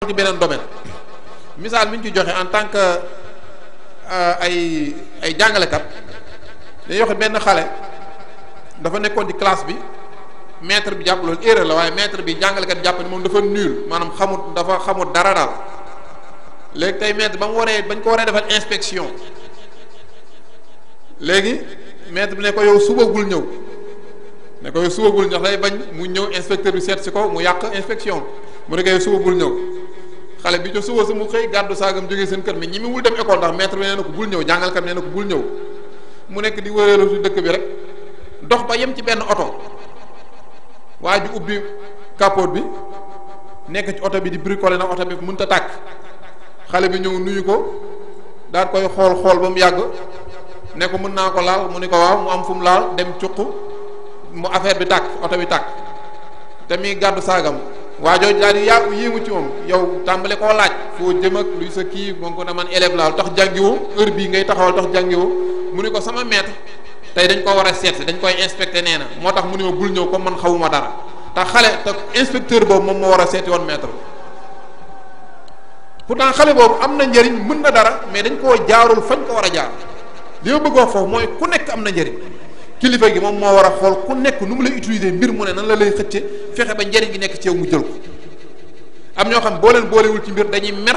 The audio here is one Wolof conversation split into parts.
ci beneen domaine misaal mi ñu ci joxe en tant que ay jàngalekat dañuy wax benn xale dafa nekkoon ci classe bi maître bi jàpp loolu erreur la waaye maître bi jàngalekat jàpp ni moom dafa nul maanaam xamut dara daal léegi tey maître bañ ko waree defal inspection léegi maître bi ne ko yow suba bul ñëw ndax lay bañ mu ñëw inspecteur bi seet si ko mu yàq inspection mu ne ko yow suba bul ñëw xale bi ci suba su mu xëy gàddu saagam jógee seen kër mi ñi mu wul dem école ndax maître bi nee na ko bul ñëw jàngalkat nee na ko bul ñëw mu nekk di wëreelu ci dëkk bi rek dox ba yem ci benn oto waa ji ubbi capot bi nekk ci oto bi di bricoler na oto bi mënut a tàkk xale bi ñëw nuyu ko daal koy xool ba mu yàgg ne ko mën naa ko laal mu ni ko waaw mu am fu mu laal dem cuq mu affaire bi tàkk oto bi tàkk te muy gàddu saagam waa jooju daal di yéemu ci moom yow tàmbale koo laaj foo jëm ak luy sa kii moom ko ne man élève laal tax jàngiwoo heure bii ngay taxawal tax jàngiwoo mu ni ko sama maître tey dañ ko war a seet dañ koy inspecté nee na moo tax mu ni ma bul ñëw comme man xawuma dara te xale te inspecteur boobu moom moo war a seeti woon maître pourtant xale boobu am na njëriñ mën na dara mais dañ koo jaarul fañ ko war a jaar li ma bëgg wax foofu mooy ku nekk am na njëriñ kilifa gi moom moo war a xool ku nekk nu mu lay utiliser mbir mu ne nan la lay xëcce fexe ba njëriñ gi nekk ci yow mu jël ko am ñoo xam boo leen boolewul ci mbir dañuy mer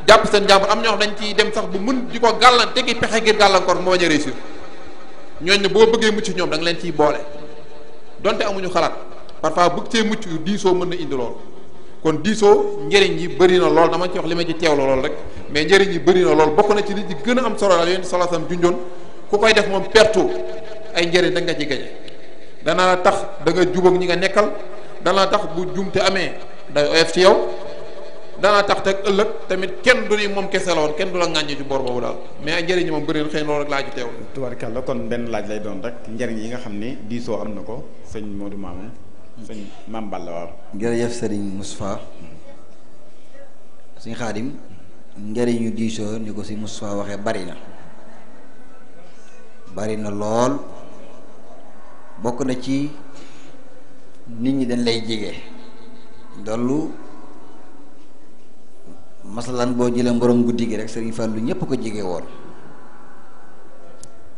jàpp seen jàmbur am ñoo xam dañ ciy dem sax bu mën di ko gàllan tegi pexe ngir gàllankoor moo bañ a réussir ñooñ ne boo bëggee mucc ñoom da nga leen ciy boole donte amuñu xalaat parfois bëgg cee mucc yu diisoo mën na indi lool kon diisoo njëriñ yi bëri na lool dama ci wax li ma ci teewlu lool rek mais njëriñ yi bëri na lool bokk na ci li ci gën a am solo daal yéen solo sam junjoon ku koy def moom perto ay njëriñ da nga ci gañe dana la tax da nga jubóog ñi nga nekkal dana la tax bu jumte amee day oyof ci yow dana tax te ëllëg tamit kenn du ni moom kese la woon kenn du la ŋàññi ci boor boobu daal mais ay njëriñ moom bëri na xëy na loolu rek laa ci teew. tubaarkàlla kon benn laaj lay doon rek njëriñ yi nga xam ni diisoo am na ko sëñ Modou Mamoun sëñ Mame Balla waaw. jërëjëf Serigne Moustapha sëñ Xaadim njëriñu diisoo ni ko si Moustapha waxee bari na lool bokk na ci nit ñi dañ lay jege dollu masalan boo jëlee borom guddi gi rek Serigne Fallou ñëpp ko jege woon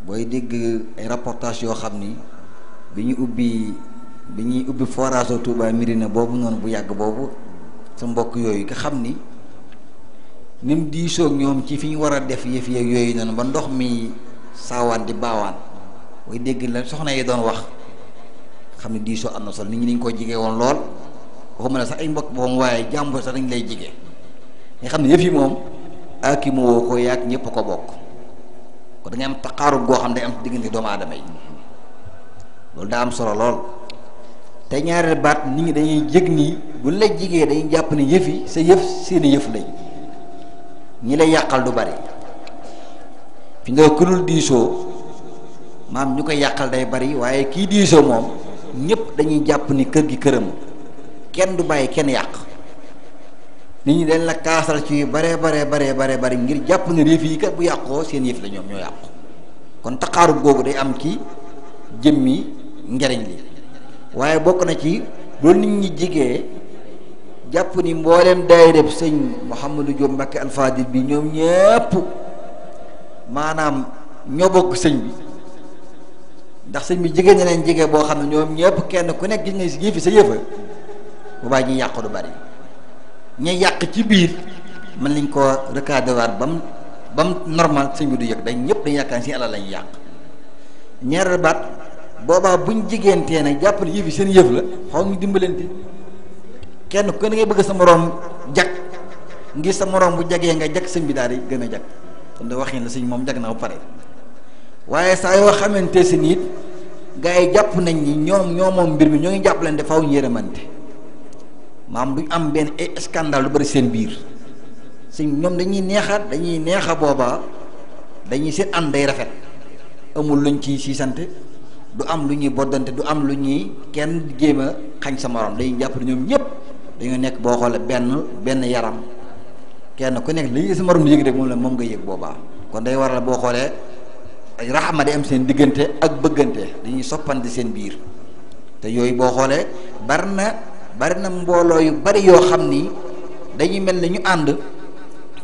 booy dégg ay reportage yoo xam ni bi ñuy ubbi forage Touba Mirina boobu noonu bu yàgg boobu sa mbokk yooyu nga xam ni nim diisoog ñoom ci fi ñu war a def yëf yeeg yooyu noonu ba ndox mi saawaan di baawaan booy dégg la soxna yi doon wax xam ne diisoo am na solo nit ñi dañ ko jege woon lool waxuma ne sax ay mbokk boobu waaye jàmbur sax dañ lay jege nga xam ne yëf yi moom aki mu woo ko yaag ñëpp ko bokk kon da ngay am taqaarub goo xam ne day am diggante doomu aadama yi loolu daa am solo lool te ñaareel baat nit ñi dañuy jëg nii buñ lay jigee dañuy jàpp ne yëf yi sa yëf seeni yëf lañ ñi lay yàqal du bari fi nga kënul diisoo maam ñu koy yàqal day bari waaye kii diisoo moom ñëpp dañuy jàpp ni kër gi këram kenn du bàyyi kenn yàq nit ñi dañ la kaasal ci bare bari ngir jàpp ne yëf yi kat bu yàqoo seen yëf la ñoom ñoo yàqu kon taqaarub googu day am ci jëmmi njariñ li waaye bokk na ci loolu nit ñi jigee jàpp ni mboolem daayira sëñ Mouhamadou Diop Mbacké Alfadil bi ñoom ñëpp maanaam ñoo bokk sëñ bi ndax sëñ bi jigée na leen jigée boo xam ne ñoom ñëpp kenn ku nekk gis nga si yëfi sa yëfa bu baax ñuy yàq du bari ñuy yàq ci biir mën nañ ko recadré waat ba mu normal sëñ bi du yëg dañ ñëpp dañ yaakaar si alal lañuy yàq ñaareel baat boobaa buñ jigéentee nag jàpp ne yëfi seen yëf la xaw ñu dimbalante kenn ku ne ngay bëgg sa moroom jag ngir sa moroom bu jagee nga jag sëñ bi daal di gën a jag kon da waxin la sëñ moom jag na ba pare waaye saa yoo xamante si nit gars yi jàpp nañ ni ñoom moom mbir mi ñoo ngi jàpp leen de faw ñu yërëmante maam duñ am benn scandale lu bari seen biir sëñ ñoom dañuy neexa boobaa dañuy seen ànd day rafet amul luñ ci siisante du am lu ñuy boddante du am lu ñuy kenn jéem a xañ sa morom dañuy jàpp ne ñoom ñëpp dañoo nekk boo xoolee benn yaram kenn ku nekk li sa morom di yëg rek moom nga yëg boobaa kon day waral boo xoolee ay raxma day am seen diggante ak bëggante dañuy soppante seen biir te yooyu boo xoolee bari na mbooloo yu bari yoo xam ni dañuy mel ne ñu ànd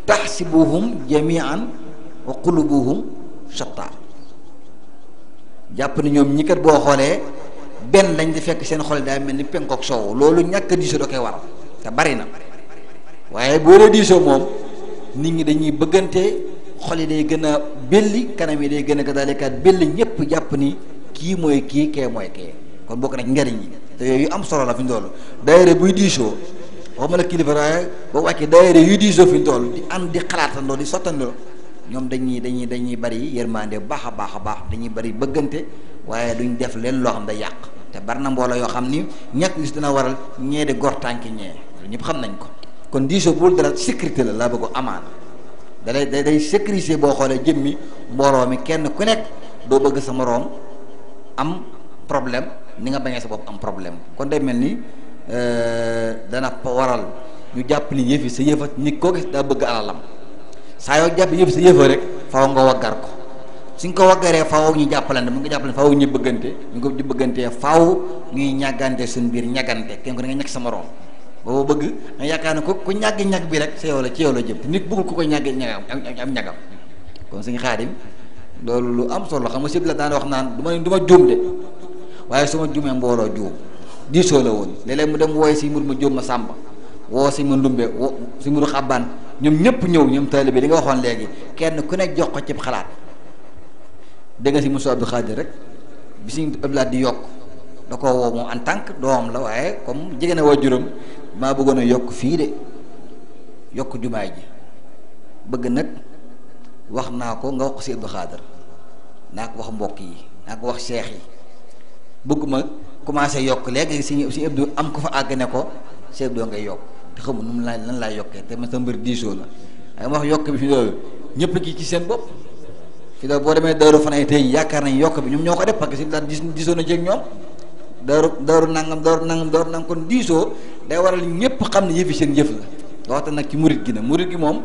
tahsibuhum jami'an wa qulubuhum shatta jàpp ne ñoom ñi kat boo xoolee benn lañ di fekk seen xol daay mel ni penkook soow loolu ñàkk a diisoo da koy waral te bari na waaye boo dee diisoo moom nit ñi dañuy bëggante xol yi day gën a belli kanam yi day gën a gadaalikaat belli ñëpp jàpp ni kii mooy kii kee mooy kee kon bokk na njariñ yi te yooyu am solo la fi ñu toll daayira buy diisoo waxuma la kilifa waaye boo wàccee daayira yuy diisoo fi ñu toll di ànd di xalaatandoo di sottandoo ñoom dañuy bari yërmande bu baax a baax dañuy bari bëggante waaye duñ def leen loo xam day yàq te bari na mbooloo yoo xam ni ñàkk gis dina waral ñee di gor tànki ñee ñëpp xam nañ ko kon diisoo bul dara sécurité la laa bëgg amaana day sécuriser boo xoolee jëmmi mbooloo mi kenn ku nekk doo bëgg sa moroom am problème ni nga bañee sa bopp am problème kon day mel ni dana waral ñu jàpp ni yëfi sa yëfa nit koo gis daa bëgg alalam saa yoo jàpp yëfi sa yëfa rek faaw nga waggar ko suñ ko waggaree faaw ñu jàppalante mu nga jàppalante faaw ñu bëggante ñu ko di bëggantee faaw ñuy ñàggante suñ biir ñàggante kenn ko da nga ñàkk sa moroom boo bëgg nga yaakaar ne ku ñàgg ñàgg bi rek sa yow la ci yow la jëm te nit bëggul ku koy ñàgg ñagam am ñagam kon suñu Xaadim loolu lu am solo xam nga sib la daan wax naan du ma juum de waaye su ma juumee mbooloo juum diisoo la woon léeg-léeg mu dem wooy si mur ma jóom ma sàmba woo si ma ndumbe woo si muru xabbaan ñoom ñëpp ñëw ñoom taalibe li nga waxoon léegi kenn ku nekk jox ko ci xalaat dégg nga si Moussa Abdou Khadir rek bi si Abdoulaye di yokk da ko woo moom en tant que doomam la waaye comme jege na waajuram maa bëggoon a yokk fii de yokk jumaay ji bëgg nag wax naa ko nga wax ko si Abdou Khadir naa ko wax mbokk yi naa ko wax seex yi bëgg ma commencé yokk léegi si Abdou am ko fa àgg ne ko si Abdou ngay yokk te xamul nu mu lan laay yokkee te ma sa mbir diisoo la waaye ma wax yokk bi fi loolu ñëpp gi ci seen bopp fi loolu boo demee daaru fan ay tey yaakaar nañ yokk bi ñoom ñoo ko def parce que si daan diisoo na ci ak ñoom daaru nangam kon diisoo day waral ñëpp xam ne yëfi seen yëf la waxta nag ci murit gi nag murit gi moom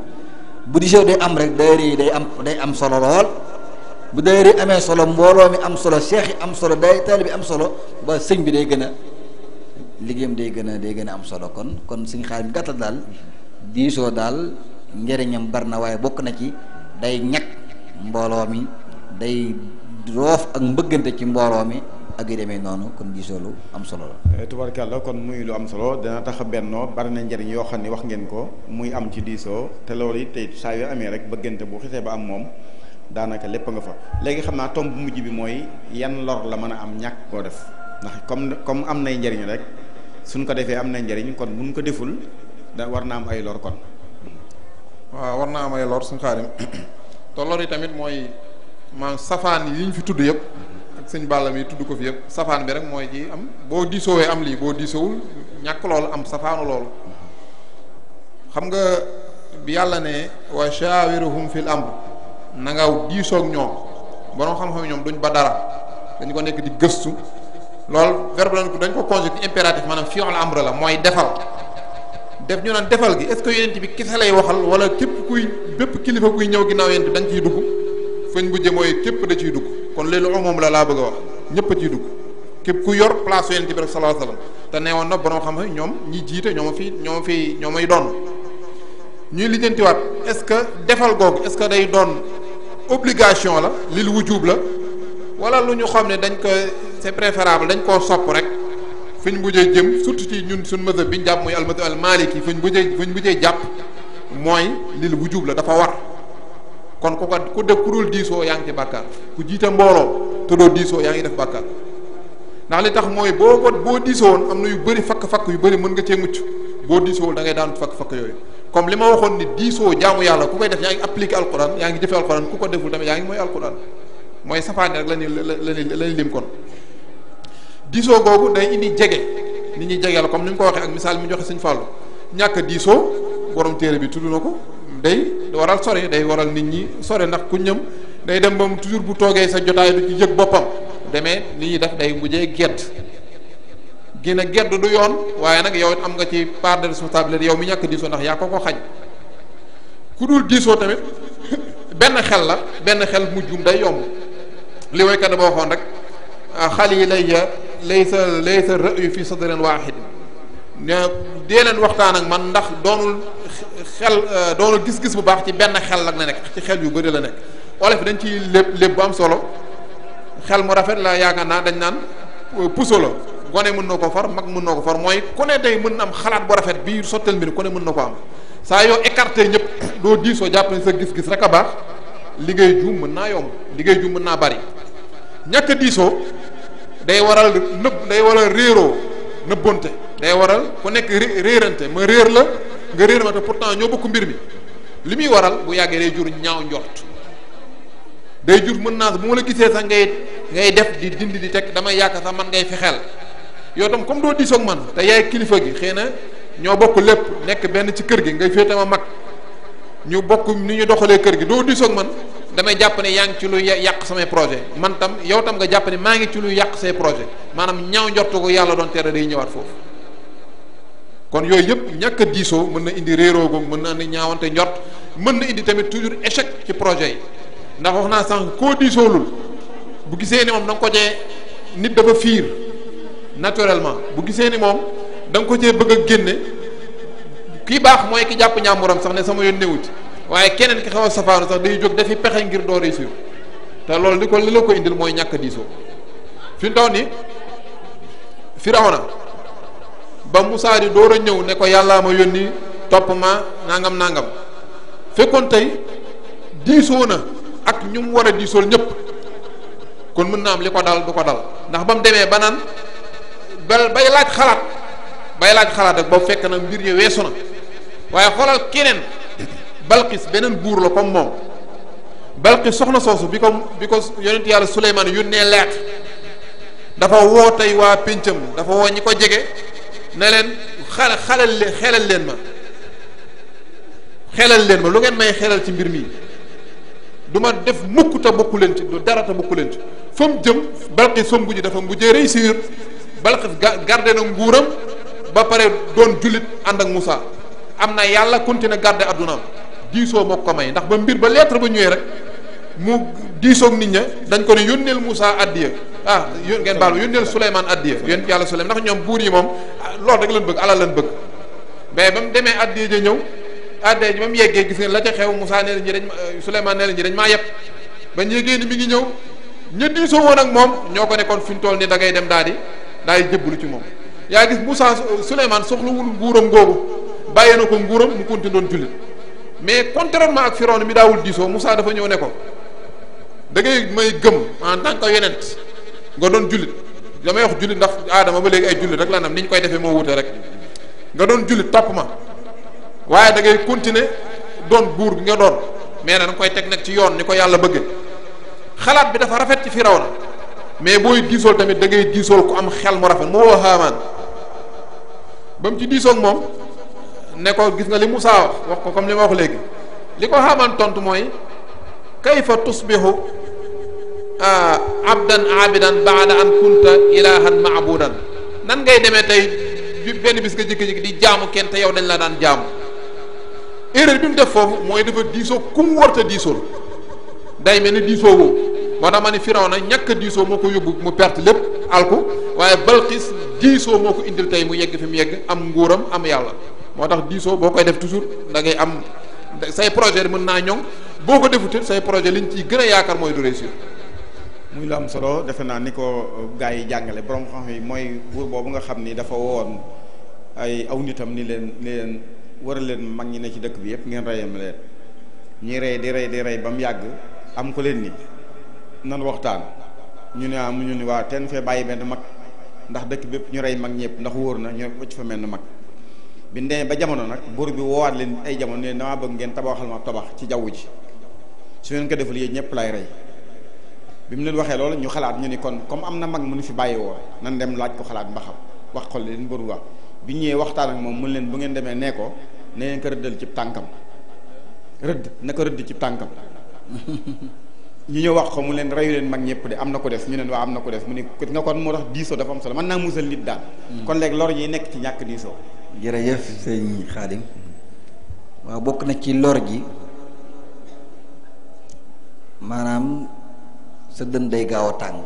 bu diisoo day am rek daayira yi day am solo lool bu daayira yi amee solo mbooloo mi am solo seex yi am solo day taalibe bi am solo ba sëñ bi day gën a liggéeyam day gën a am solo kon suñ xaar bi gàttal daal diisoo daal njëriñam bar na waaye bokk na ci day ñag mbooloo mi day roof ak mbëggante ci mbooloo mi ak yu demee noonu kon diisoo lu am solo la. tubarkàlla kon muy lu am solo dana tax a bennoo bari na njëriñ yoo xam ne wax ngeen ko muy am ci diisoo te loolu it tey saa yoo amee rek bëggante bu xisee ba am moom daanaka lépp nga fa léegi xam naa tomb bu mujj bi mooy yan lor la mën a am ñàkk koo def ndax comme am nay njëriñ rek suñ ko defee am nay njëriñ kon buñ ko deful da war naa am ay lor kon. waaw war naa am ay lor suñu Xaadim te lor yi tamit mooy maanaam safaan yi ñu fi tudd yëpp ak sëñ Balla mi tudd ko fi yëpp safaan bi rek mooy ci am boo diisoowee am lii boo diisoowul ñàkk loolu am safaanu loolu xam nga bi yàlla ne wa shawiruhum fil amr na nga diisoog ñoom borom xam-xam ñoom duñ ba dara dañu ko nekk di gëstu loolu verbe dañ ko conjugué impératif maanaam fi'l amr la mooy defal def ñu naan defal gi est-ce que yonent bi kese lay waxal wala bépp kilifa kuy ñëw ginnaaw yonent bi da nga ciy dugg fañ bu jë mooy képp da ciy dugg kon loolu umum la laa bëgg a wax ñëpp a ciy dugg képp ku yor place yonent bi rek sallallahu alayhi wasallam te nee woon na borom xam-xam ñoom ñi jiite ñoo may doon ñuy lijjantiwaat est-ce que defal googu est-ce que day doon obligation la lil wujub la wala lu ñu xam ne dañ ko c'est préférable dañ koo sopp rek fi ñu mujjee jëm surtout ci ñun suñ mazhab bi ñu jàpp mooy al-mazhab al-maliki fi ñu mujjee jàpp mooy lil wujub la dafa war kon ku def ku dul diisoo yaa ngi ci bàkkaar ku jiite mbooloo te doo diisoo yaa ngi def bàkkaar ndax li tax mooy boo diisoo woon am na yu bëri fakk-fakk yu bëri mën nga cee mucc boo diisoo da ngay daan fakk-fakk yooyu comme li ma waxoon ni diisoo jaamu yàlla ku koy def yaa ngi appliqué alquran yaa ngi jëfe alquran ku ko deful tamit yaa ngi mooy alquran mooy safaani rek lañu lim kon diisoo googu day indi jege nit ñi jege la comme ni mu ko waxee ak misaal mi joxe Sëñ Fallu ñàkk diisoo borom téere bi tudd na ko day waral sore day waral nit ñi sore ndax ku ñëm day dem ba mu toujours bu toogee sa jotaay du ci yëg boppam demee li ñuy def day mujjee gedd gën a gedd du yoon waaye nag yow am nga ci part de responsabilité yow mi ñàkk diisoo ndax yaa ko xañ ku dul diisoo tamit benn xel mujjum day yomb li waykat ba waxoon rek xalilayya laysa ra'yu fi sadrin wahid ne dee leen waxtaan ak man ndax doonul doonul gis-gis bu baax ci benn xel la nekk ci xel yu bëri la nekk. olof dañ ciy lépp bu am solo xel mu rafet la yaakaar naa dañ naan puso la gone mën na ko far mag mën na ko far mooy ku ne tey mën na am xalaat bu rafet bii sottal mbir ku ne mën na ko am saa yoo écarté ñëpp doo diisoo jàpp ne sa gis-gis rek a baax liggéey juum mën naa yomb liggéey juum mën naa bari ñàkk a diisoo day waral day waral réeroo nëbbonte day waral ku nekk réerante ma réer la nga réer ma te pourtant ñoo bokk mbir mi li muy waral bu yàggee day jur ñaaw njort day jur mën naa bu ma la gisee sax ngay def di dindi di teg damay yaakaar sax man ngay fexeel yow tam comme doo diisoog man te yaay kilifa gi xëy na ñoo bokk lépp nekk benn ci kër gi ngay féete ma mag ñu bokk ni ñu doxalee kër gi doo diisoog man damay jàpp ne yaa ngi ci luy yàq samay projet man tam yow tam nga jàpp ne maa ngi ci luy yàq say projet maanaam ñaaw njortu ko yàlla doon tere day ñëwaat foofu kon yooyu yëpp ñàkk a diisoo mën na indi réeroo googu mën na indi ñaawante njort mën na indi tamit toujours échec ci projet yi ndax wax naa sànq koo diisoolul bu gisee ni moom da nga ko cee nit dafa fiir naturellement bu gisee ni moom da nga ko cee bëgg a génne kii baax mooy ki jàpp ñàmburam sax ne sama yoon newu ci waaye keneen ki xaw a safaanu sax day jóg dafi pexe ngir doo réussir te loolu li la ko indil mooy ñàkk a diisoo fi mu toll nii Firawna ba Musaa di door a ñëw ne ko yàllaa ma yónni topp ma nangam fekkoon tey diisoo na ak ñu mu war a diisool ñëpp kon mën na am li ko dal du ko dal ndax ba mu demee ba naan bay laaj xalaat ak boobu fekk na mbir yi weesu na waaye xoolal keneen Balqis beneen buur la comme moom Balqis soxna soosu bi ko yonent yàlla Suleymaan yónnee leet dafa woo tey waa péncam dafa woo ñi ko jege ne leen xelal leen ma lu ngeen may xelal ci mbir mi du ma def mukk te bokku leen ci du dara te bokku leen ci fa mu jëm Balqis fa mu mujj dafa mujjee réussir Balqis garder na nguuram ba pare doon jullit ànd ak Moussa am na yàlla continuer garder addunaam diisoo moo ko may ndax ba mbir ba lettre ba ñëwee rek mu diisoog nit ña dañ ko ne yónneel Moussa addiya ngeen baal ma yónneel Souleymane addiya yónni yàlla Souleymane ndax ñoom buur yi moom loolu rek lañ bëgg alal lañ bëgg mais ba mu demee addiya ja ñëw addiya ji ba mu yeggee gis ngeen la ca xew Moussa nee la ñi Souleymane nee la ñi dañ maa yeb bañ yéegee ni mi ngi ñëw ña diisoo woon ak moom ñoo ko nekkoon fi ñu toll ni da ngay dem daal di jébbalu ci moom yaa gis Moussa Souleymane soxlawul nguuram googu bàyyee na ko nguuram mu continue doon jullit mais contrairement ak Firawna mi daawul diisoo Moussa dafa ñëw ne ko da ngay may gëm en tant que yonent nga doon jullit damay wax jullit ndax aadama ba léegi ay jullit rek la nam ni ñu koy defee moo wute rek nga doon jullit topp ma waaye da ngay continuer doon buur bi nga doon mais da nga koy teg nag ci yoon ni ko yàlla bëgge xalaat bi dafa rafet ci Firawna mais booy diisool tamit da ngay diisool ku am xel mu rafet mu woo Haamaan ba mu ci diisoog moom ne ko gis nga li Moussa wax ko comme li ma wax léegi li ko Haamaan tontu mooy kayfa tusbihu abdan abidan baada an kunta ilahan maabudan nan ngay demee tey benn bis nga jékki-jékki di jaamu kenn te yow dañ la daan jaamu erreur bi mu def foofu mooy dafa diisoo ku mu warta diisool day mel ni diisoo woo moo tax ma ni Firawna ñàkk a diisoo moo ko yóbbu mu perte lépp alku waaye Balqis diisoo moo ko indil tey mu yegg fi mu yegg am nguuram am yàlla moo tax diisoo boo koy def toujours da ngay am say projet mën naa ñoŋ boo ko defut say projet liñ ciy gën a yaakaar mooy du réussir. muy lu am solo defe naa ni ko gaa yi jàngale borom xam yi mooy buur boobu nga xam ni dafa woon ay aw nitam ni leen war a leen mag ñi ne ci dëkk bi yëpp ngeen reyam leen ñuy rey di rey ba mu yàgg am ko leen ni nan waxtaan ñu ne am ñu ni waa teen fee bàyyi benn mag ndax dëkk bépp ñu rey mag ñëpp ndax wóor na ñu wëcc fa mel ni mag bi ndee ba jamono nag buur bi woowaat leen ay jamono ne damaa bëgg ngeen tabaxal ma tabax ci jaww ji su ngeen ko deful yéen ñëpp lay rey bi mu leen waxee loolu ñu xalaat ñu ni kon comme am na mag mu nu fi bàyyi woo nan dem laaj ko xalaat mba xam wax ko leen buur wax bi ñëwee waxtaan ak moom mun leen bu ngeen demee nee ko ne ngeen ko rëddal ci tànkam na ko rëdd ci tànkam ñu ñëw wax ko mu leen reyu leen mag ñëpp de am na ko def ñu leen waa am na ko def mu ni nga kon moo tax diisoo dafa am solo mën naa musal nit daal kon léegi lor yi nekk ci ñàkk diisoo. jërëjëf sëñ Xaadim waaw bokk na ci lor ji maanaam sa dën day gaaw a tàng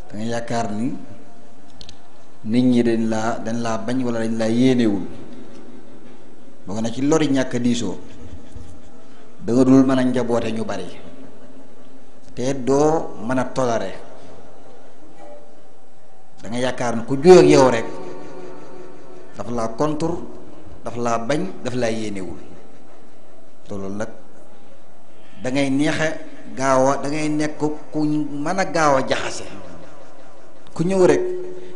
da nga yaakaar ni nit ñi dañ laa bañ wala dañ laa yéenewul bokk na ci lori ñàkk a diisoo da nga dul mën a njaboote ñu bari te doo mën a toléré da nga yaakaar ne ku jóo ak yow rek dafa laa contre dafa laa bañ dafa laa yéenewul te loolu nag da ngay neexe gaaw a da ngay nekk ku mën a gaaw a jaxase ku ñëw rek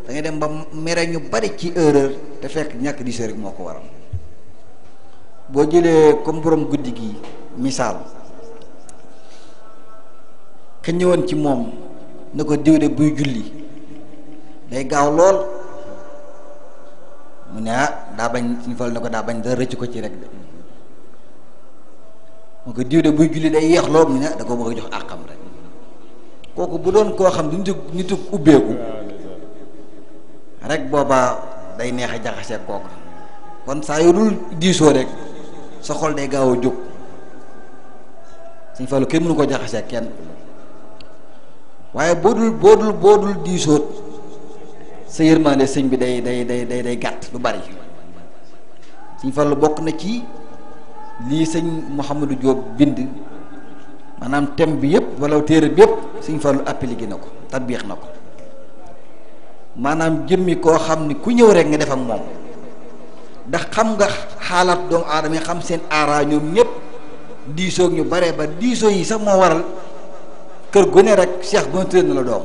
da ngay dem ba mere ñu bari ci erreur te fekk ñàkk diisoo rek moo ko waral boo jëlee comme borom guddi gi misaal ka ñëwoon ci moom ne ko diw de buy julli day gaaw lool mu ne daa bañ suñu fal ne ko daa bañ dara rëcc ko ci rek de mu ko diw de buy julli day yeex lool mu ne da ko bëgg a jox àqam rek kooku bu doon koo xam du nitu ubbeeku rek boobaa day neex a jaxasee kooku kon saa yu dul diisoo rek sa xol day gaaw a jóg suñ fallu kenn mënu ko jaxasee kenn waaye boo dul diisoot sa yërmande sëñ bi day gàtt lu bari suñ fallu bokk na ci lii sëñ Mouhamadou Diop bind maanaam thème bi yëpp wala téere bi yëpp suñ fallu appliqué na ko tatbiix na ko maanaam jëmmi koo xam ni ku ñëw rek nga def ak moom ndax xam nga xaalaat doomu aadama yi xam seen aara ñoom ñëpp diisoog ñu bare ba diisoo yi sax moo waral kër gu ne rek cheikh bu ma tëdd na la doom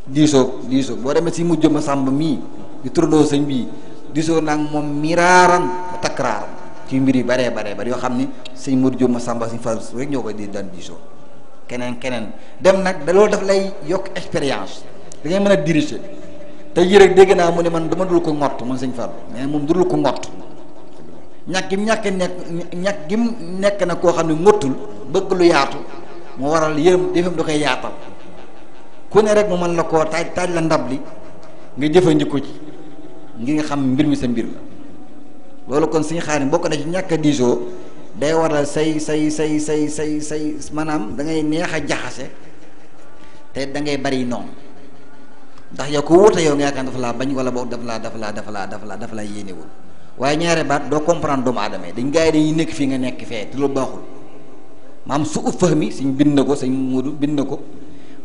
diisoog boo demee si mujj ma sàmb mii di turandoo sëñ bii diisoo nag moom miraaran takraaram ci mbir yi bare yoo xam ni sëñ mujj ma sàmba suñ fa rek ñoo koy di daan diisoo keneen dem nag da loolu daf lay yokk expérience da ngay mën a diriger te jii rek dégg naa mu ne man dama dul ko ngott man sëñ Fall mais moom dul ko ngott ñàkk gi mu nekk na koo xam ne ngottul bëgg lu yaatu mu waral yërëm defam da koy yaatal ku ne rek mu mën la koo taaj la ndab li nga jëfandikoo ci ngir nga xam mbir mi sa mbir la loolu kon suñu xaar yi bokk na ci ñàkk a diisoo day waral say maanaam da ngay neex a jaxase te da ngay bari noonu ndax yow ko wuute yow nga yaakaar dafa laa bañ wala boog dafa laa yéenewul waaye ñaare baat doo comprendre doomu aadama yi dañ gaa yi dañuy nekk fii nga nekk fee te loolu baaxul maanaam su ut fahmi suñ bind na ko suñ Moodu bind na ko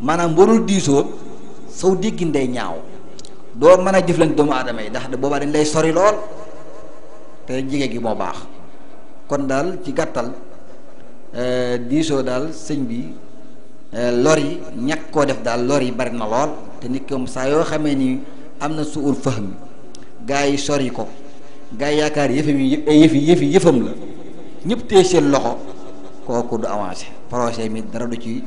maanaam boo dul diisoo saw déggin day ñaaw doo mën a jëflante doomu aadama yi ndax boobaa dañ lay sori lool te jege gi moo baax kon daal ci gàttal diisoo daal sëñ bi lor yi ñàkk koo def daal lor yi bari na lool te nit ko saa yoo xamee ni am na suul fahmi gaa yi sori ko gaa yi yaakaar yëfam la ñëpp tee seen loxo kooku du avancé projet mi dara du ci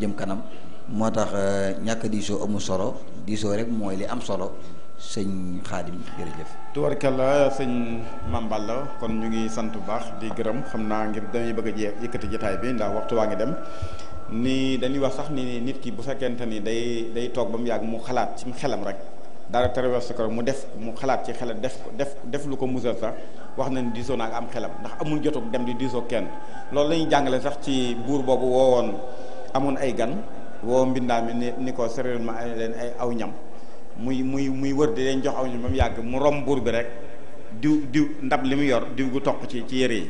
jëm kanam moo tax ñàkk diisoo amul solo diisoo rek mooy li am solo sëñ Xaadim jërëjëf. tubarkalla sëñ Mame Balla kon ñu ngi sant bu baax di gërëm xam naa ngir dañuy bëgg a yëkkati jotaay bi ndax waxtu waa ngi dem ni dañuy wax sax ni nit ki bu fekkente ni day toog ba mu yàgg mu xalaat ci xelam rek dara traversé ko mu xalaat ci xelam def lu ko musal sax wax na ni diisoo naa ak am xelam ndax amul jotug dem di diisoo kenn loolu la ñuy jàngale sax ci buur boobu woowoon amoon ay gan woo mbindaa mi ni ko séréel ma ay leen ay aw ñam muy wër di leen jox aw ñam ba mu yàgg mu rom buur bi rek diw ndab li mu yor diw gu toq ci yére yi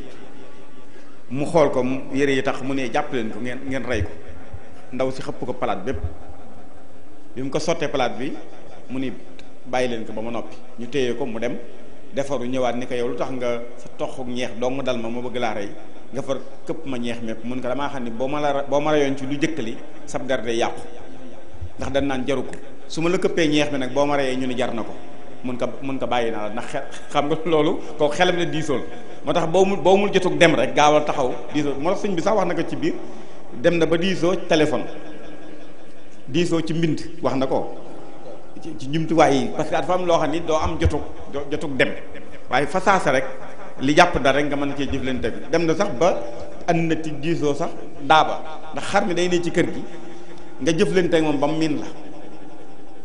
mu xool ko yére yi tax mu ne jàpp leen ko ngeen rey ko ndaw si xëpp ko palaat bépp bi mu ko sottee palaat bi mu ni bàyyi leen ko ba ma noppi ñu téye ko mu dem defaru ñëwaat ni ko yow lu tax nga sa toxuk ñeex dong dal ma bëgg laa rey nga far këpp ma ñeex mépp mun ko damaa xam ne boo ma reyoon ci lu jëkkali sab garde yàqu ndax dañ naan jaru ko su ma la këppee ñeex bi nag boo ma reyee ñu ni jar na ko mun ko bàyyi naa la ndax xam nga loolu kooku xelam ne diisool moo tax boo mul jotug dem rek gaawal taxaw diisoo moo tax sëñ bi sax wax na ko ci biir dem na ba diisoo téléphone diisoo ci mbind wax na ko ci jumtuwaay yi parce que dafa am loo xam ni doo am jotug dem waaye fasaasa rek li jàpp dara rek nga mën cee jëflante bi dem na sax ba ànd na ci diisoo sax daaba ndax xar mi day ne ci kër gi nga jëflanteeg moom ba mu miin la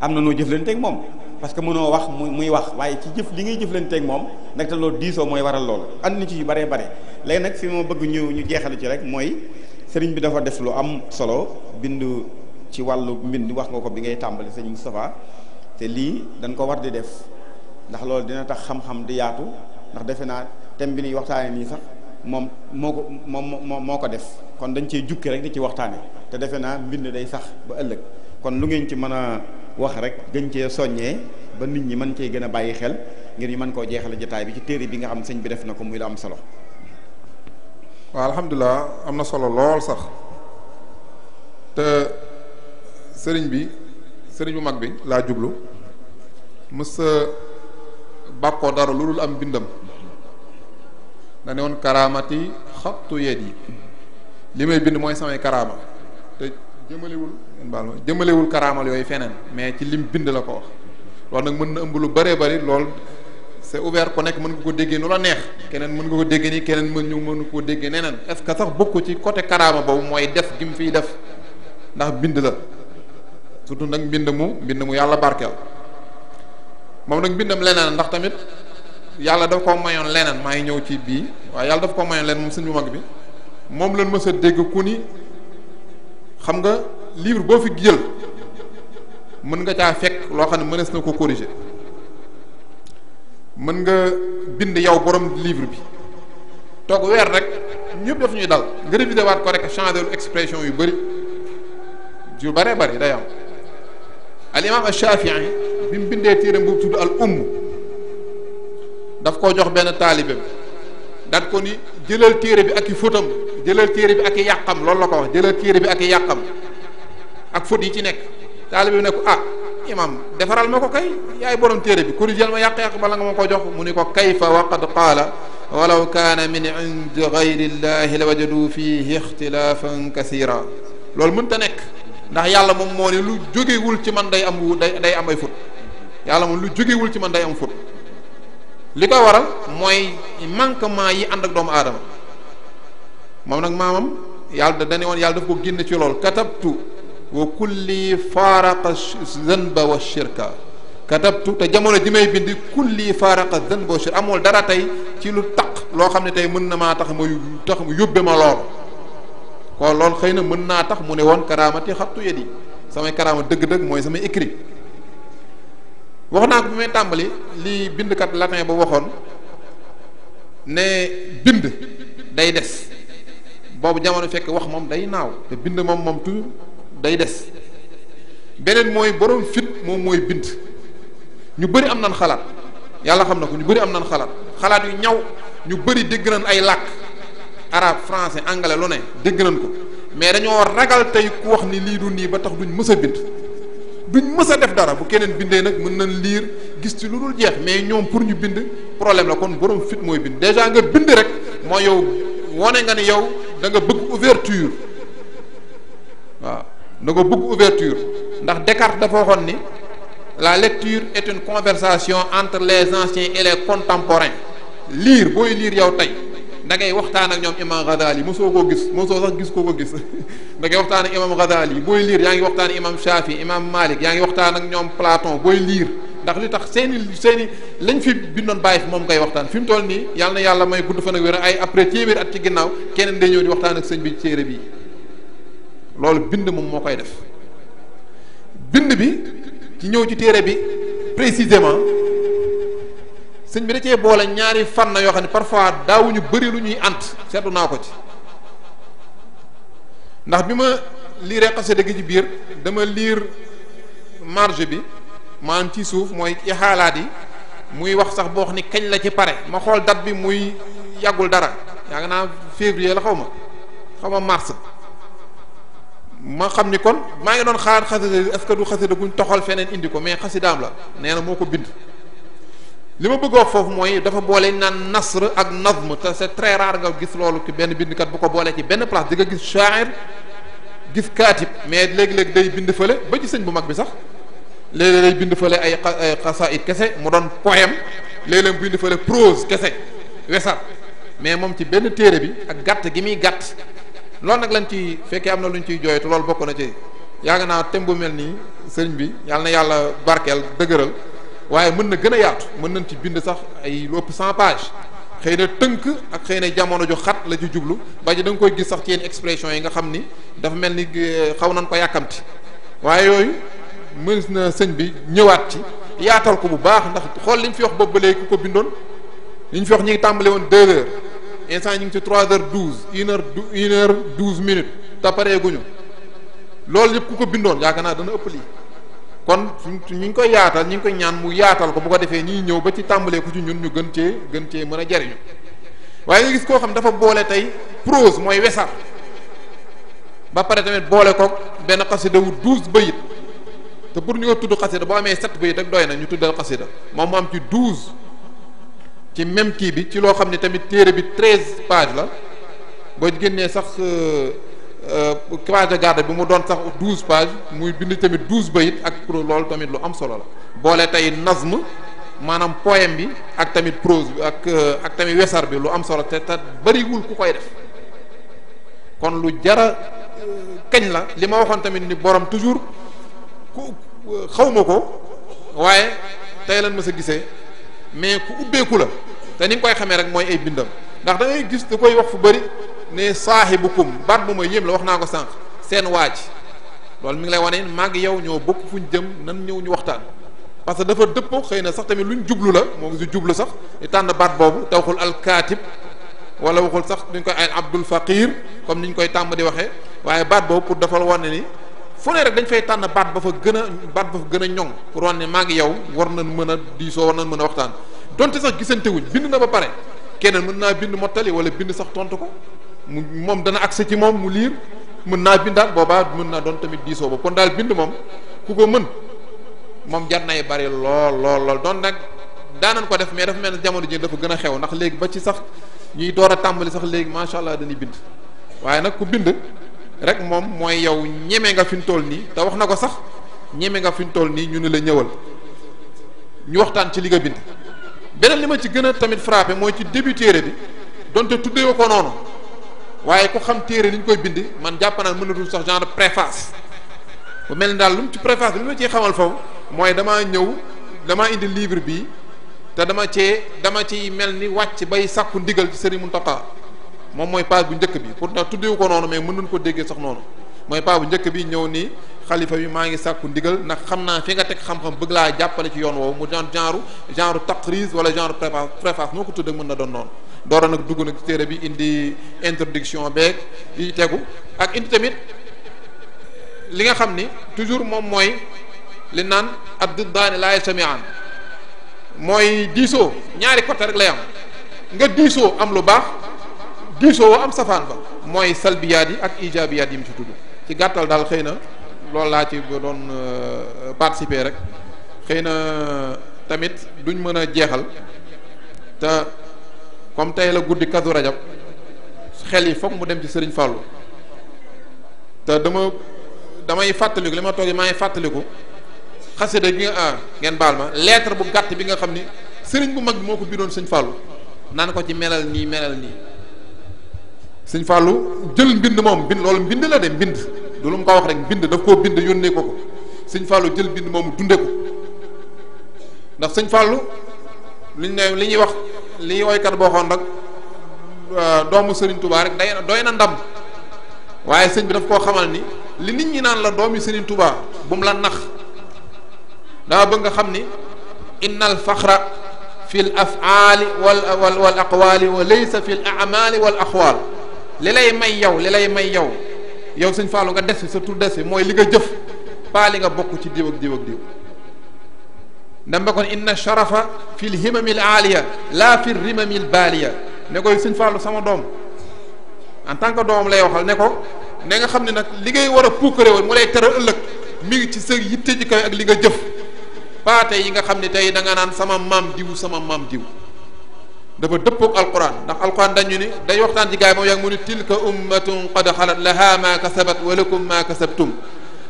am na noo jëflanteeg moom parce que mënoo wax muy wax waaye ci jëf li ngay jëflanteeg moom nag te loolu diisoo mooy waral loolu ànd na ci yu baree bare léegi nag fi ma bëgg ñu jeexal ci rek mooy sëriñ bi dafa def lu am solo bind ci wàllu mbind wax nga ko bi ngay tàmbali sëñ Moustapha te lii dañ ko war di def ndax loolu dina tax xam-xam di yaatu ndax defe naa thème bi ñuy waxtaane nii sax moom moo ko def kon dañ cee jukki rek di ci waxtaane te defe naa mbind day sax ba ëllëg kon lu ngeen ci mën a wax rek gën cee soññee ba nit ñi mën cee gën a bàyyi xel ngir ñu mën koo jeexale jotaay bi ci téere bi nga xam sëñ bi def na ko muy la am solo. waaw alhamdulilah am na solo lool sax te sëriñ bu mag bi laa jublu mës a bàkkoo dara lu dul am bindam da ne woon karaamati xattu yet yi li may bind mooy samay karaama te jëmalewul karaamal yooyu feneen mais ci lim bind la ko wax loolu nag mën na ëmb lu bëree bëri lool c'est ouvert ku nekk mën nga ko déggee nu la neex keneen mën nga ko déggee nii keneen mën koo déggee neneen est-ce que sax bokku ci côté karaama boobu mooy def gi mu fiy def ndax bind la surtout nag mbind mu yàlla barkeel moom nag mbindam leneen ndax tamit yàlla daf ko mayoon leneen maa ngi ñëw ci bii waaye yàlla daf ko mayoon leneen moom sëñ bu mag bi moom lañ mës a dégg ku ni xam nga livre boo fi jël mën nga caa fekk loo xam ne mënees na ko corriger mën nga bind yow borom livre bi toog weer rek ñëpp daf ñuy dal nga réviser waat ko rek changer lu expression yu bëri yu bëree bëri day am al imam al-Shafi'i bi mu bindee téeram boobu tudd al daf koo jox benn taalibe bi daat ko ni jëlal téere bi ak i fóotam jëlal téere bi ak i yàqam loolu la ko wax jëlal téere bi ak i yàqam ak fóot yi ci nekk taalibe bi ne ko imam defaral ma ko kay yaay borom téere bi corrigel ma yàq-yàq bala nga ma ko jox mu ni ko kayfa wa qad qaala walaw kaana min indi gayri llahi la wajadu fihi ixtilaafan kasira loolu mënta nekk ndax yàlla moom moo ne lu jógewul ci man day am ay fóot yàlla moom lu jógewul ci man day am fóot li koy waral mooy manquement yi ànd ak doomu aadama moom nag maamam yàlla dane woon yàlla daf ko génn ci lool katabtu wa kulli faaraqa zanba wa shirka katabtu te jamono ji may bind kulli faaraqa zanba wa shirka amul dara tey ci lu taq loo xam ne tey mën na maa tax mu yóbbe ma lool kon loolu xëy na mën naa tax mu ne woon karaamati xattu yadi samay karaama dëgg-dëgg mooy samay écrit wax naa ko bi may tàmbali li bindkat latin ba waxoon ne bind day des boobu jamono fekk wax moom day naaw te bind moom toujours day des beneen mooy borom fit moom mooy bind ñu bëri am nan xalaat yàlla xam na ko ñu bëri am nan xalaat yu ñaw ñu bëri dégg nañ ay làkk arabe français anglais lu ne dégg nañ ko mais dañoo ragal tey ku wax ni lii du nii ba tax duñ mës a bind duñ mës a def dara bu keneen bindee nag mën nañ liir gis ci lu dul jeex mais ñoom pour ñu bind problème la kon borom fit mooy bind déjà nga bind rek mooy yow wone nga ni yow da nga bëgg ouverture waaw da nga bëgg ouverture ndax Descartes dafa waxoon ni la lecture est une conversation entre les anciens et les contemporains lire booy lire yow tey da ngay waxtaan ak ñoom imam Ghazali mosoo koo gis mosoo sax gis koo ko gis da ngay waxtaan ak imam Ghazali booy lire yaa ngi waxtaan ak imam Shafi imam Malik yaa ngi waxtaan ak ñoom Platon booy lire ndax li tax seeni lañ fi bindoon bàyyi fi moom ngay waxtaan fi mu toll nii yàlla na yàlla may gudd fan ak wér ay après téeméer at ci ginnaaw keneen day ñëw di waxtaan ak sëñ bi téere bi loolu bind moom moo koy def bind bi ci ñëw ci téere bi précisément sëñ bi da cee boole ñaari fànn yoo xam ne parfois daawuñu bëri lu ñuy ant seetlu naa ko ci ndax bi ma liiree xasida gi ci biir dama liir marge bi maanaam ci suuf mooy ci xaalaat yi muy wax sax boo wax ni kañ la ci pare ma xool date bi muy yàggul dara yaa nga naa février la xaw ma mars ma xam ni kon maa ngi doon xalaat xasida est-ce que du xasida guñ toxal feneen indi ko mais xasidaam la nee na moo ko bind li ma bëgg wax foofu mooy dafa boole naan nasr ak nazm te c'est très rare nga gis loolu ci benn bindkat bu ko boolee ci benn place di nga gis sha'ir gis kaatib mais léegi-léegi day bind fële ba ci sëñ bu mag bi sax léeg-léeg day bind fële ay xasaayid kese mu doon poème léeg-léeg mu bind fële prose kese wesar mais moom ci benn téere bi ak gàtt gi muy gàtt loolu nag lañ ci fekkee am na lu ñu ciy jooytu loolu bokk na ci yàgg naa thème bu mel nii sëriñ bi yàlla na yàlla barkeel dëgëral waaye mën na gën a yaatu mën nañ ci bind sax ay lu ëpp 100 pages xëy na tënk ak xëy na jamono ju xat la ci jublu ba ji da nga koy gis sax ci yenn expression yi nga xam ni dafa mel ni xaw nañ ko yàkkamti waaye yooyu mënees na sëñ bi ñëwaat ci yaatal ko bu baax ndax xool li ñu fi wax boobu ba léegi ku ko bindoon li ñu fi wax ñu ngi tàmbale woon 2 heures instant ñu ngi ci 3h12 1h12 minutes te pareeguñu loolu yëpp ku ko bindoon yaakaar naa dana ëpp lii kon ñu ngi koy yaatal ñu ngi koy ñaan mu yaatal ko bu ko defee ñiy ñëw ba ci tàmbalee ko ci ñun ñu gën cee mën a jariñu waaye nga gis koo xam dafa boole tey prose mooy wesar ba pare tamit boole ko benn xasida wu 12 bayit te pour ñu ko tudd xasida boo amee 7 bayit rek doy na ñu tuddal xasida moom mu am ci 12 ci même kii bi ci loo xam ne tamit téere bi 13 pages la boo génnee sax page de garde bi mu doon sax 12 pages muy bind tamit 12 bayit ak pour loolu tamit lu am solo la boole tey nazm maanaam poème bi ak tamit prose bi ak tamit wesar bi lu am solo te bariwul ku koy def kon lu jara kañ la li ma waxoon tamit ni borom toujours ku xawma ko waaye tey lan ma sa gisee mais ku ubbeeku la te ni nga koy xamee rek mooy ay bindam ndax da ngay gis da koy wax fu bëri ne saahibukum baat bu ma yéem la wax naa ko sànq seen waaj loolu mi ngi lay wane maa ngi yow ñoo bokk fuñ jëm nan ñëw ñu waxtaan parce que dafa dëppoo xëy na sax tamit luñ jublu la moo ngi si jublu sax di tànn baat boobu te waxul alkaatib wala waxul sax duñ koy ay abdul faqir comme niñ koy tàmm di waxee waaye baat boobu pour dafa wane ni fu ne rek dañ fay tànn baat ba fa gën a ñoŋ pour wane ne maa ngi yow war nañ mën a diisoo war nañ mën a waxtaan donte sax gisante wuñ bind na ba pare keneen mën naa bind mottali wala bind sax tontu ko moom dana accès ci moom mu liir mën naa bindaat boobaa mën naa doon tamit diisoo ba kon daal bind moom ku ko mën moom jar nay bari lool doon nag daanan ko def mais dafa mel ne jamono ji dafa gën a xew ndax léegi ba ci sax ñuy door a tàmbali sax léegi macha allah dañuy bind waaye nag ku bind rek moom mooy yow ñeme nga fi mu toll nii te wax na ko sax ñeme nga fi mu toll nii ñu ne la ñëwal ñu waxtaan ci li nga bind. beneen li ma ci gën a tamit frappé mooy ci début téere bi donte tuddee ko noonu waaye ku xam téere ni ñu koy bind man jàpp naa mënatul sax genre préface bu mel ni daal lu mu ci préface bi li ma ciy xamal foofu mooy damaa indi livre bi te dama ci mel ni wàcc bay sàkku ndigal ci Serigne Mountakha moom mooy page bu njëkk bi pourtant tuddewu ko noonu mais mën nañu ko déggee sax noonu mooy page bu njëkk bi ñëw nii xalifa bi maa ngi sàkku ndigal ndax xam naa fi nga teg xam-xam bëgg laa jàppale ci yoon woowu mu genre taqriz wala genre préface moo ko tuddee mën na doon noonu doora nag dugg nag ci téere bi indi introduction beeg yi tegu ak indi tamit li nga xam ni toujours moom mooy li naan ad-diddaani laa yajtami'aan mooy diisoo ñaari côté rek lay am nga diisoo am lu baax diisoo am safaan ba mooy salbiyaat yi ak ijaabiyaat yi mu ci tudd ci gàttal daal xëy na loolu laa ci doon participer rek xëy na tamit duñ mën a jeexal te comme tey la guddi Kazu Rajab xel yi foog mu dem ci Serigne Fallou te damay fàttaliku li ma toogee maa ngi fàttaliku xasida gi nga ngeen baal ma lettre bu gàtt bi nga xam ni Serigne bu mag bi moo ko bindoon Sëñ Fallou naan ko ci melal nii Sëñ Fallou jël mbind moom loolu mbind la de mbind du lu mu ko wax rek mbind daf koo bind yónnee ko Sëñ Fallou jël mbind moomu dunde ko ndax Sëñ Fallou li ñuy wax li woykat boo xoon rek doomu Serigne Touba rek doy na ndam waaye sëñ bi daf koo xamal ni li nit ñi naan la doomi Serigne Touba bu mu la nax daa bëgg nga xam ni innal faxra fi l afaali wal aqwaali wa laysa fi l amali wal aqwaal li lay may yow Sëñ Fallou nga des fi sa tur des fi mooy li nga jëf paa li nga bokk ci diw ak diw ndem ba kon inna sharafa fi l himami l aaliya laa fi rimami l baaliya ne koy Sëñ Fallou sama doom en tant que doomam lay waxal ne ko ne nga xam ne nag li ngay war a puukare woon mu lay tere ëllëg mi ngi ci sa yitte ji kaw ak li nga jëf paate yi nga xam ne tey da nga naan sama maam diw dafa dëppoog alquran ndax alquran dañu ni day waxtaan ci gaay moom yaa ngi mu ni tilka ummatun qad xalat laha ma kasabat wa lakum ma kasabtum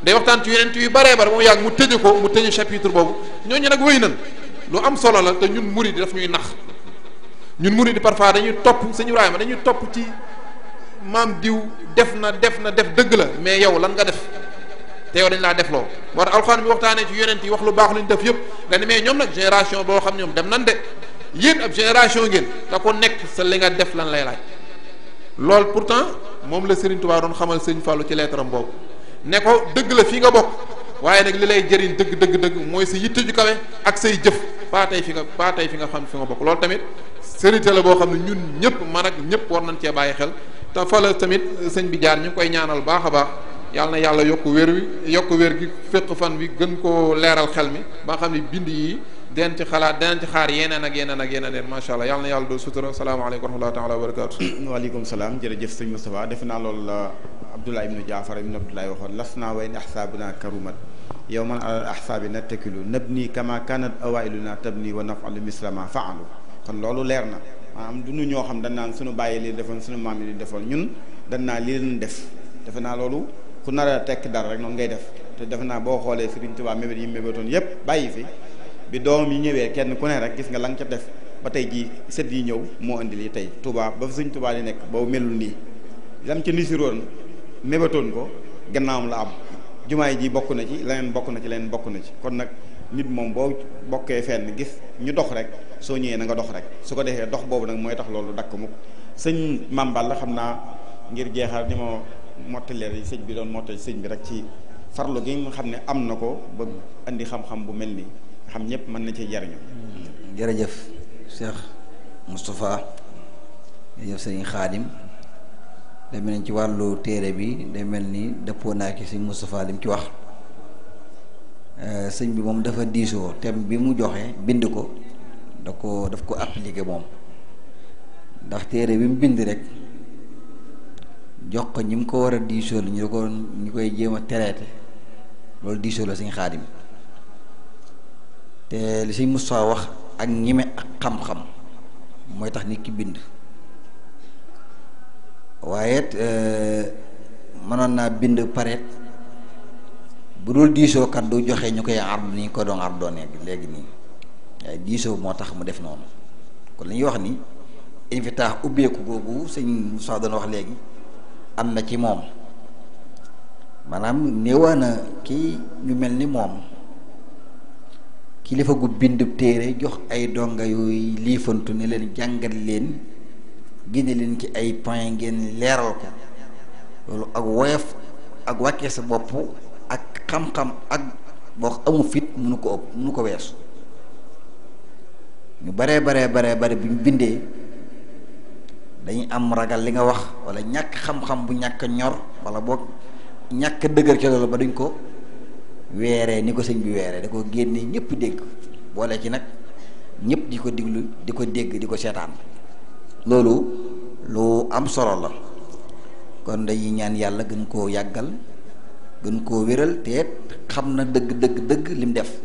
day waxtaan ci yeneen yu baree bare moom yaa ngi mu tëju chapitre boobu ñooñu nag wéy nan lu am solo la te ñun murid daf ñuy nax ñun murid parfois dañuy topp sëñ Ibrahima dañuy topp ci maam diw def na dëgg la mais yow lan nga def te yow dañ laa def loo moo tax alxuraan bi waxtaanee ci yonent yi wax lu baax lu ñu def yëpp nga ne mais ñoom nag génération boo xam ñoom dem nan de yéen ab génération ngeen te ko nekk sa li nga def lan lay laaj loolu pourtant moom la Serigne Touba doon xamal Sëñ Fallou ci lettre am boobu ne ko dëgg la fii nga bokk waaye nag li lay jëriñ dëgg dëgg dëgg mooy sa yitte ju kawe ak say jëf pas tey fi nga xam fi nga bokk. loolu tamit sérité la boo xam ne ñun ñëpp man ak ñëpp war nañ cee bàyyi xel te fa la tamit sëñ bi jaar ñu ngi koy ñaanal baax a baax yàlla na yàlla yokk wér gi féq fan bi gën koo leeral xel mi ba nga xam ne bind yi den ci xaar yeneen ak yeneen macha allah yàlla na yàlla doo sutura salaamaaleykum wa rahmatullahi taala wa barakaatu. waaleykum salaam jërëjëf sëñ Moustapha defe naa loolu la Abdullah ibnu Jaafar ibnu Abdullahi waxoon las naa way ahsaabuna karumat yow man alal ahsaabi nattakilu nabni kama kanat awailuna tabni wa nafalu mislama faalu kon loolu leer na maanaam du ñu ñoo xam dañ naan suñu bàyyi li defoon suñu maam yi li defoon ñun dañ naa li leen def defe naa loolu ku nar a tekk dara rek noonu ngay def te defe naa boo xoolee Sëriñ Tuubaa mébét yi mébétoon yépp bàyyi fi bi doom yi ñëwee kenn ku ne rek gis nga la nga ca def ba tey ji sët yi ñëw moo indi lii tey Tuubaa ba fi Sëriñ Tuubaa di nekk boobu melul nii lam ci nisiroon mébétoon ko gannaawam la am jumaay ji bokk na ci leneen bokk na ci leneen bokk na ci kon nag nit moom boo bokkee fenn gis ñu dox rek soo ñëwee na nga dox rek su ko defee dox boobu nag mooy tax loolu dakk mukk sëñ Mambal la xam naa ngir jeexal ni ma mottaleer yi sëñ bi doon mottali sëñ bi rek ci farlu gi nga xam ne am na ko ba indi xam-xam bu mel nii nga xam ñëpp mën na ci jariñu jërëjëf Cheikh Moustapha jërëjëf sëñ Xaadim day mel ni ci wàllu téere bi day mel ni dëppoo naa ki sëñ Moustapha lim ci wax sëñ bi moom dafa diisoo thème bi mu joxe bind ko daf ko appliqué moom ndax téere bi mu bind rek jox ko ñi mu ko war a diisoo la ñu koy jéem a traité loolu diisoo la sëñ Xaadim te li sëñ Moustapha wax ak ñime ak xam-xam mooy tax nit ki bind waaye it mënoon naa bind pareet bu dul diisoo kat du joxe ñu koy ardu ni ko doon ardoone léegi nii waaye diisoo moo tax mu def noonu kon li ñuy wax ni infitaax ubbeeku googu sëñ Moussa doon wax léegi am na ci moom maanaam néewaana kii ñu mel ni moom kilifa gu bind téere jox ay donga yooyu liifantu ne leen jàngal leen génne leen ci ay point ngeen leeral ko loolu ak woyof ak wàccee sa bopp ak xam-xam ak boo amu fit mënu ko ëpp mënu ko weesu ñu baree bare bu ñu bindee dañuy am ragal li nga wax wala ñàkk xam-xam bu ñàkk ñor wala boog ñàkk dëgër ci loolu ba duñ ko weeree ni ko sëñ bi weeree da ko génnee ñëpp dégg boole ci nag ñëpp di ko diglu di ko dégg di ko seetaan loolu lu am solo la kon dañuy ñaan yàlla gën koo yàggal gën koo wéral te xam na dëgg lim def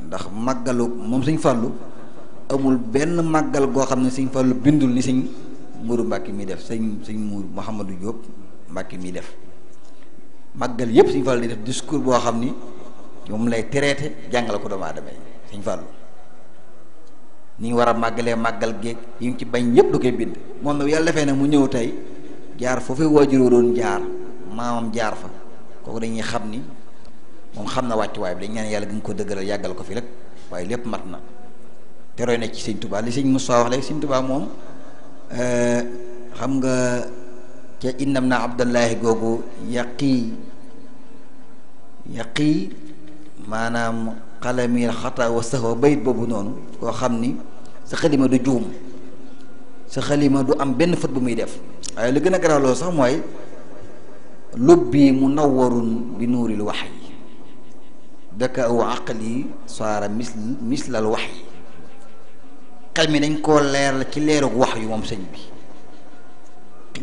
ndax màggalu moom sëñ Fàllu amul benn màggal goo xam ne sëñ Fàllu bindul ni sëñ Mourou Mbacke mi def sëñ Mourou Mouhamadou Diop Mbacke mi def màggal yépp sëñ Fàllu di def discours boo xam ni moom lay traité jàngale ko doomu aadama yi sëñ Fàllu ni ñu war a màggalee màggal géeg yi ngi ci bañ ñëpp da koy bind moom nag yàlla defee ne mu ñëw tey jaar foofu waajuroo doon jaar maamam jaar fa kooku dañuy xam ni moom xam na wàccuwaay bi dañ ñaan yàlla gën ko dëgëral yàggal ko fi rek waaye lépp mat na te roy na ci sëñ Tuubaa li sëñ Moussa wax léegi sëñ Tuubaa moom xam nga ca innam na abdallahi googu yaqi maanaam xalamil xata wa saxwa bayit boobu noonu koo xam ni sa xalima du juum sa xalima du am benn fët bu muy def waaye lu gën a garaaw loolu sax mooy lubbi munawwarun bi nuuril waxyi daka aw aqli saara mislal waxyi xel mi dañ koo leer ci leerug wax yu moom sëñ bi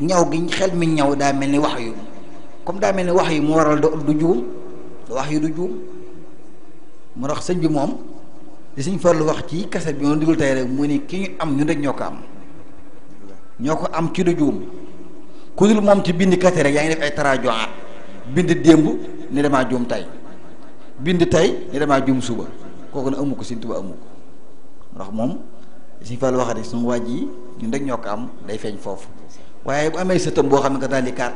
ñaw gi xel mi ñaw daa mel ni wax yu comme daa mel ni wax yu mu waral du juum wax yu du juum moo tax sëñ bi moom li sëñ Fallu wax ci kaset bi moom digul tey rek mu ni ki ñu am ñun rek ñoo ko am ci du juum ku dul moom ci bind kase rek yaa ngi def ay taraajoaat bind démb ni damaa juum tey bind tey ni damaa juum suba kooku ne amu ko sëñ Tuubaa amu ko ndax moom sëñ Fallu wax rek suñu waaj yi ñun rek ñoo ko am day feeñ foofu waaye bu amee sëtam boo xam ne que daal di kaat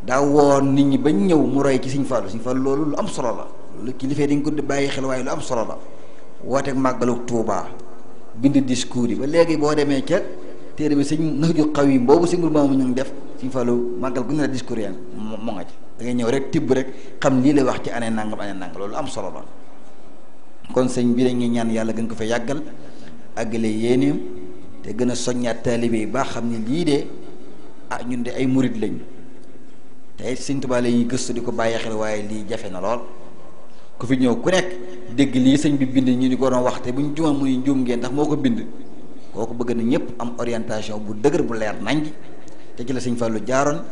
daa woon nit ñi bañ ñëw mu roy ci sëñ Fallu loolu lu am solo la lu kilifee dañ ko bàyyi xel waaye lu am solo la woote màggalu Tuubaa bind discours yi ba léegi boo demee ca téere bi sëñ Nahju Qadim boobu sëñ Mamadou ñu ngi def Sëñ Fallu màggal gu ne la discours yaa moo nga ci da ngay ñëw rek tibb rek xam lii lay wax ci année nangam loolu am solo la. kon sëñ bi dañuy ñaan yàlla gën ko fa yàggal àggale yéeneem te gën a soññaat taalibe yi baax xam ne lii de ñun de ay murit lañ te Sëñ Tuubaa la ñuy gëstu di ko bàyyi xel waaye lii jafe na lool ku fi ñëw ku nekk dégg lii sëñ bi bind ñu di ko doon wax te bu ñu jumaa muy njuum ngeen ndax moo ko bind kooku bëgg na ñëpp am orientation bu dëgër bu leer nañ te ci la Sëñ Fallu jaaroon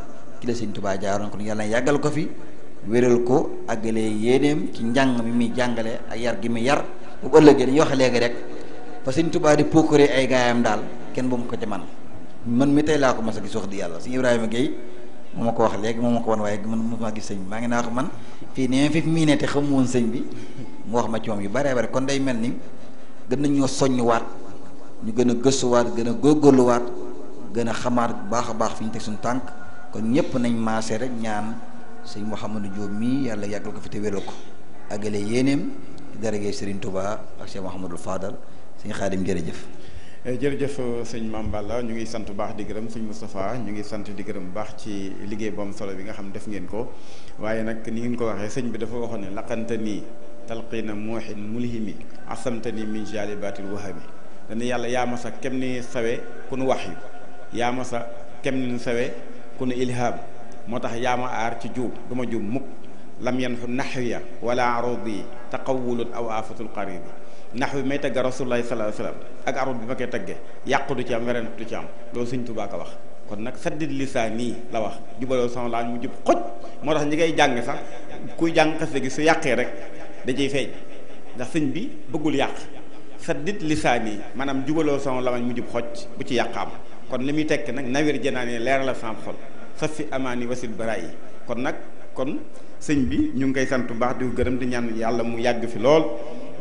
ci la Sëñ Tuubaa jaaroon kon yàlla na yàggal ko fi wéral ko àggale yéeneem ci njàng mi muy jàngale ak yar gi muy yar bu ëllëgee dañuy wax léegi rek fa Sëñ Tuubaa di procuré ay gaayam daal kenn bu mu ko ci man mi tey laa ko mas a gis wax di yàlla Sëñ Ibrahima Gueye moo ma ko wax léegi moo ma ko wan waaye man mosuma gis sëñ bi maa ngi naa ko man fii ne fi mii ne te xamu woon sëñ bi mu wax ma ci moom yu bare bare kon day mel ni gën nañoo soññuwaat ñu gën a gëstuwaat gën a góorgóorluwaat gën a xamaat bu baax a baax fi ñu teg suñu tànk kon ñëpp nañ maase rek ñaan sëñ Mouhamadou Diop mii yàlla yàggal ko fi te wéral ko àggale yéeneem daragee Serigne Touba ak Cheikh Mouhamadou Fadal sëñ Xaadim jërëjëf. jërëjëf sëñ Mame Balla ñu ngi sant bu baax di gërëm sëñ Moustapha ñu ngi sant di gërëm bu baax ci liggéey bu am solo bi nga xam def ngeen ko waaye nag ni ngeen ko waxee sëñ bi dafa waxoon ne laqante nii talqiina muuhin mulhimi asamta ni min jalibatil wahami dana yàlla yaa ma sa kem ni sawe ku nu wax yu yaa ma sa kem ni sawe ku nu ilham moo tax yaa ma aar ci juum du ma juum mukk lam yanxu naxwiya wala arudi taqawulun aw afatul qaribi nax wi may tagg rasulullahi sallallahu alayhi wasallam ak arut bi ma koy tagge yàqu du ci am werante du ci am loolu Sëñ Tuubaa ko wax kon nag saddid lisaan nii la wax jubaloo sama laaj mu jub xoj moo tax ñi ngay jàng sax kuy jàng xasida gi su yàqee rek da ciy feeñ ndax sëñ bi bëggul yàq saddid lisaan yi maanaam jubaloo sama laaj mu jub xoj bu ci yàq am kon li muy tekk nag nawir janaani leer la sama xol saf fi amaani wasil bara yi kon sëñ bi ñu ngi koy sant bu baax di ko gërëm di ñaan yàlla mu yàgg fi lool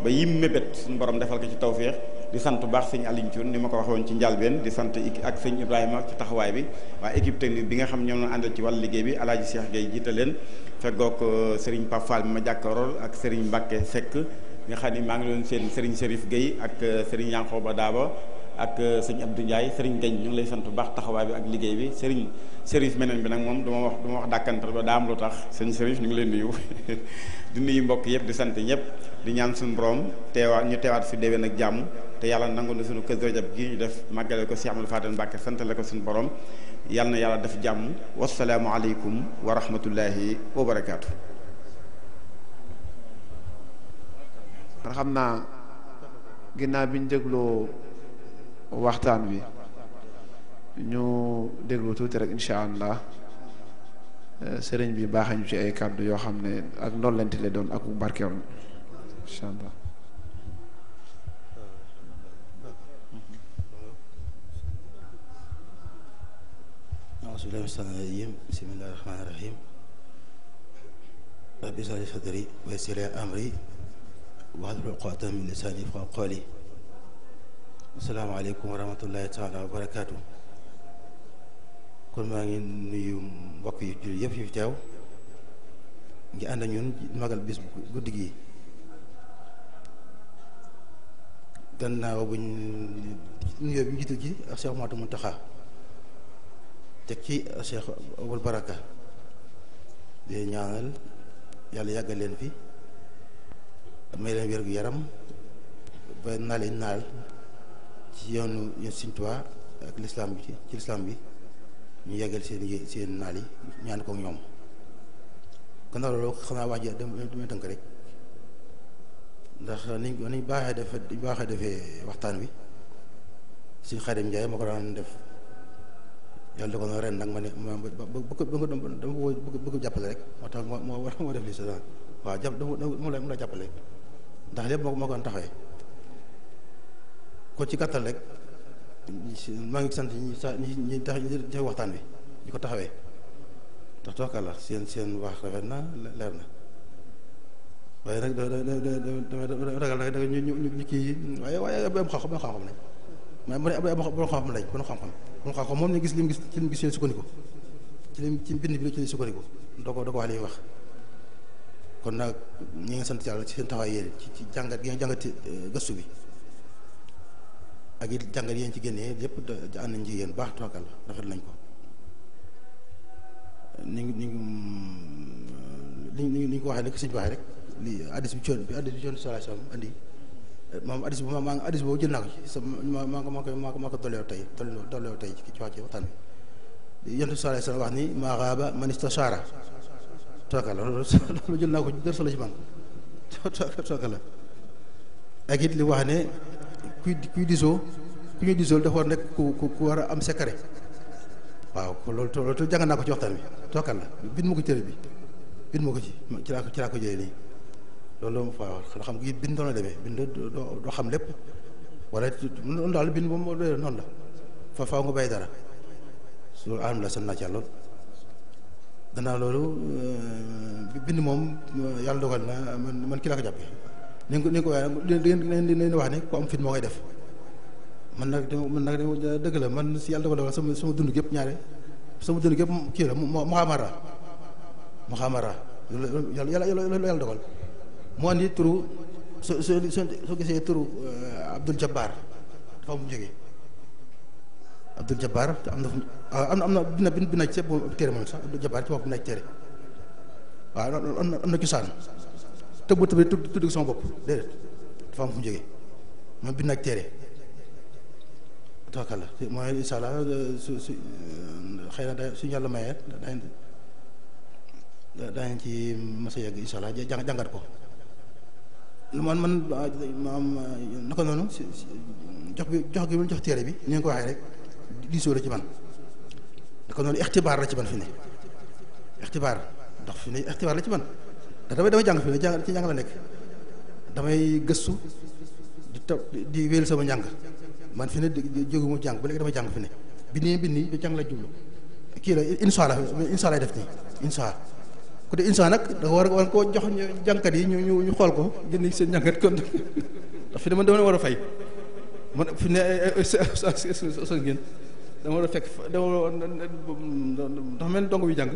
ba yim mébét suñu borom defal ko ci tawféex di sant bu baax sëñ Aliou Thioune ni ma ko waxoon ci njalbeen di sant ak sëñ Ibrahima ci taxawaay bi waaye équipe technique bi nga xam ñoom la àndal ci wàllu liggéey bi Alaaji Cheikh Gueye jiite leen feggoog Serigne Pape Fall bi ma jàkkaarool ak Serigne Mbacke Seck nga xam ni maa ngi doon seen Serigne Chérif Gueye ak Serigne Yankhoba Daba ak sëñ Abdou Ndiaye Serigne Gagne ñu ngi lay sant bu baax taxawaay bi ak liggéey bi Serigne Chérif meneen bi nag moom du ma wax dàkkantal ba daa am lu tax sëñ Chérif ñu ngi leen nuyu di nuyu mbokk yëpp di sant ñëpp di ñaan suñu borom ñu teewaat fi déwén ak jàmm te yàlla nangu na suñu Kazu Rajab gi ñu def màggale ko Cheikh Amadou Fadel Mbacke santale ko suñu borom yàlla na yàlla def jàmm wasalaamu aleykum wa rahmatullahi wa barakaatu. xam naa ginnaaw bi ñu dégloo waxtaan wi ñu déglu tuuti rek incha allah sëriñ bi baaxañu ci ay kàddu yoo xam ne ak ndollente le doon ak barkeew incha allah. bismillahi rahmaani rahiim bismillahi rahmaani rahiim rabbi shrah li sadri wa yassir li amri wahlul uqdatan min lisaani yafqahu qawli asalaamaaleykum wa rahmatullahi taala wa barakaatu. kon maa ngi nuyu mbokk yu jul yëpp yu fi teew ngi ànd ak ñun magal bis guddi gi gannaaw buñ nuyoo bi jiital ji ak Cheikh Mouhamadou Mountakha teg ci Cheikh Abul Baraka di ñaanal yàlla yàggal leen fi may leen wér gu yaram ba naal yi naal ci yoonu Sëñ Tuubaa ak lislaam bi ci lislaam bi ñu yàggal seen naal yi ñaan ko ñoom gannaaw loolu xam naa wax ji damay tënk rek ndax niñ baaxee defee waxtaan wi Sëñ Xaadim Njaay ma ko daan def yàlla da ko na ren nag ma ne dama bëgg jàppale rek moo tax moo def li sa waaw mu la jàppale ndax lépp moo ko taxawee kon ci gàttal rek maa ngi sant ñi tax ñi waxtaan wi ñi ko taxawee ndax tookàlla seen wax rafet na leer na waaye nag dama ragal nag ñu kii waaye am xam-xam lañ mais mu ne am xam-xam lañ kon xam-xam moom ne gis li mu gis ci li mu gis sukkandiku ci bind bi ci sukkandiku doo ko wax li muy wax kon nag ñu ngi sant yàlla ci seen taxawaay yéen ci jàngat gi nga jàngati gëstu bi ak it jàngat yéen ci génnee yëpp ànd nañ ci yéen baax tookal rafet nañ ko ni ko waxee rek suñu waxee rek li addis bi coon sallallahu alayhi wasallam andi moom addis boobu jël naa ko ci maa ko dolleew tey ci waxtaan bi yonent bi sallallahu alayhi wasallam wax ni maa xaaba man istashaara tookal loolu jël naa ko dër solo ci man tookal la ak it li wax ne kuy disoo ku ñuy disool dafa war nekk ku war a am secret waaw loolu jàng naa ko ci waxtaan bi tookal la bind ma ko téere bi bind ma ko ci laa ko jëlee nii loolu waaw xam nga bind doon la demee bind doo xam lépp wala noonu daal bind moom noonu la faaw nga bàyyi dara loolu alhamdulilah sant naa ci yàlla lool gannaaw loolu bind moom yàlla dogal na man kii laa ko jàppee ni ko waaye leen wax ne ku am fit moo koy def man nag dëgg la man si yàlla dogal sama dund gépp ñaare sama dund gépp kii la muxaamara yàlla dogal moo andi turu soo gisee turu Abdul Jabbar dafa am jógee Abdul Jabbar am na bind na ci téere moom sax Abdul Jabbar ci bopp bind na ci téere waaw am na cosaan tëbb tudd sama bopp déedéet dafa am fu mu jógee moom bind na ci téere tookal la mooy incha allah su xëy na suñu yàlla mayee daañu ci mos a yegg incha allah jàngat ko man naka noonu jox gi mu jox téere bi ni nga ko waxee rek diisoo la ci man naka noonu ixtibaar la ci man fi ne ixtibaar ndax fi ne ixtibaar la ci man ndax damay jàng fi ne ci njàng la nekk damay gëstu di wéyal sama njàng man fi ne jógu mu jàng ba léegi damay jàng fi ne bi nii jàng la jublu kii la incha allah def nii incha ku de incha nag dafa war koo jox jàngkat yi ñu xool ko jënd seen jàngkat kon ndax fi ne man dama war a fay man fi ne ngeen dama war a fekk dafa mel dong bi jàng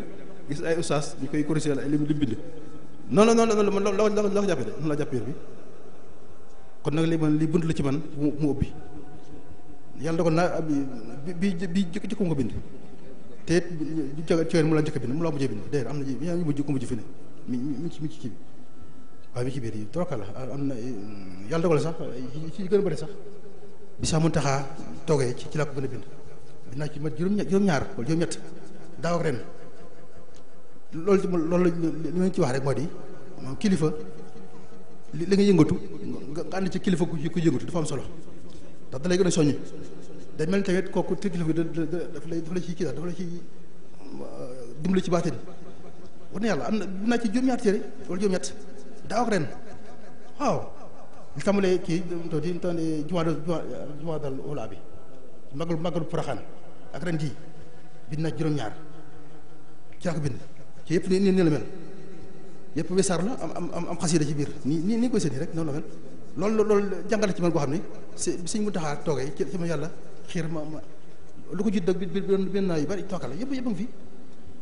gis ay ustaas ñu koy corriger ay li bind noonu man la ko jàppee de noonu la jàppee bi kon nag li bunt la ci man mu ubbi yàlla dogal naa bi jëkko nga bind te it mu la njëkk bind mu la mujjee bind d'ailleurs am na yaa ñu mujj ko mujj fi ne mi ci kii bi waaye mi ci biir yi troka la am na yàlla dogal sax ci gën a bëri sax bi sax mun taxaa toogee ci laa ko gën a bind naa ci mat juróom-ñaar wala juróom-ñett daaw ak ren loolu li ma ci wax rek moo di kilifa li nga yëngatu nga ànd ci kilifa ku yëngatu dafa am solo ndax da lay gën a soññ day mel ni tamit kooku te kilifa dafa la ci kii daal dafa la ci dimbali ci baatin war na yàlla am na naa ci juróom-ñaar téere wala juróom-ñett daaw ak ren waaw li tàmbalee kii di jumaa dal wala bi magalu Porokhane ak ren jii bind naa juróom-ñaar ci laa ko bind ci yëpp ni la mel yëpp wesaar la am xasida ci biir nii koy seeni rek noonu la mel loolu jàngale ci man boo xam ne suñ mu taxaa toogee ci ma yàlla xiir ma lu ko jiit dëgg bi benn naa yu bari tookal la yëpp a ngi fi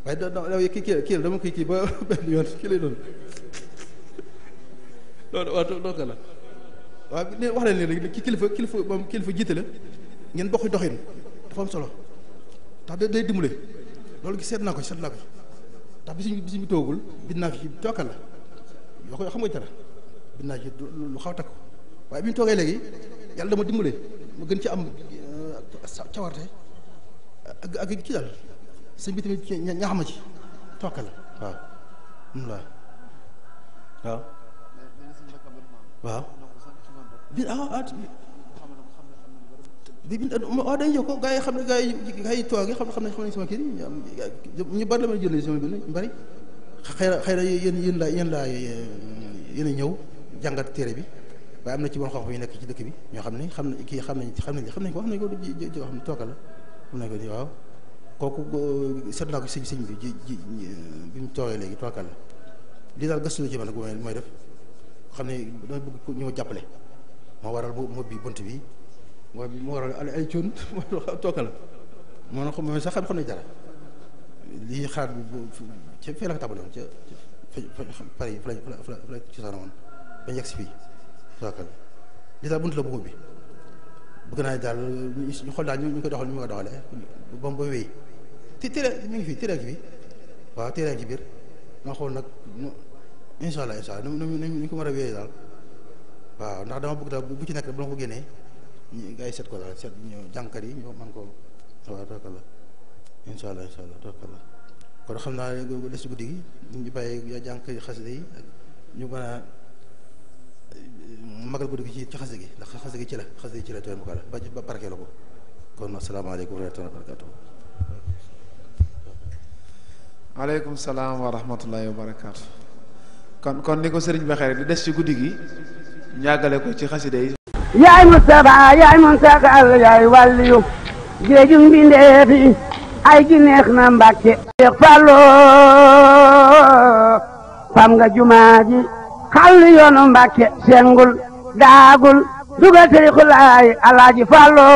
waaye kii la dama koy kii ba benn yoon kii lay doon loolu waaw tookal la waaw wax leen léegi ki kilifa jiite la ngeen bokk doxin dafa am solo ndax day dimbale loolu gi seet naa ko ndax bi bi toogul bind naa fi tookal la yoo ko xam nga dara bind naa ci lu xaw takk waaye bi ñu toogee léegi yàlla dama dimbale ma gën ci am cawarte ak ci daal sëñ bi tamit ñaax ma ci tookal la waaw bi waaw dañu jox ko gaa yi xam ne gaa yi toog yi xam ne sama kii ñu bari la ma jëlee sama bind ñu bari xëy na yéen laa yéen a ñëw jàngat téere bi waaye am na ci bon xam-xam yi nekk ci dëkk bi ñoo xam ne xam nañ ko xam ne tookal la xam nañ ko ni waaw kooku seet naa ko sëñ bi bi mu toogee léegi tookal la lii daal gëstu la ci man nag mooy def xam ne dama bëgg ñëw jàppale moo waral moo bi bunt bi moo waral ay coon tookal la moo na xam sax xam nañ dara lii xalaat bi ca fee la ko tàmbaloon ca Paris fa la ci saana woon bañ yegg si fii tookal li daal bunt la bu bi bëgg naa daal ñu xool daal ñu ko doxal ñu ko doxalee ba mu ba wéy téere mi ngi fi téere ak fi waaw téere ak ci biir nga xool nag incha allah nu ko mën a wéyee daal waaw ndax dama bëgg daal bu ci nekk bu ma ko génnee gars yi seet ko daal seet ñu jàngkat yi ñoo man ko waaw tookal la incha allah tookal la kon xam naa des ci guddi gi ñu bàyyi jàngkat yi xasida yi ñu mën a magal guddi gi ci xasida gi ndax xasida gi ci la tooy mu kala ba barkee la ko kon asalaamaaleykum wa rahmatullahi wa barakatuh. aleykum salaam wa rahmatullahi wa barakaatu. kon ni ko sëriñ ba xere di des ci guddi gi ñàggale ko ci xasida yi. yaay Mustafa yaay Muntakal yaay wàlliyu géejum bindeefi ay gi neex na Mbàkke Seex Fallu fam nga jumaa ji xàll yoonu Mbàkke sengul daagul dugal tariixu laay Alaaji Fallu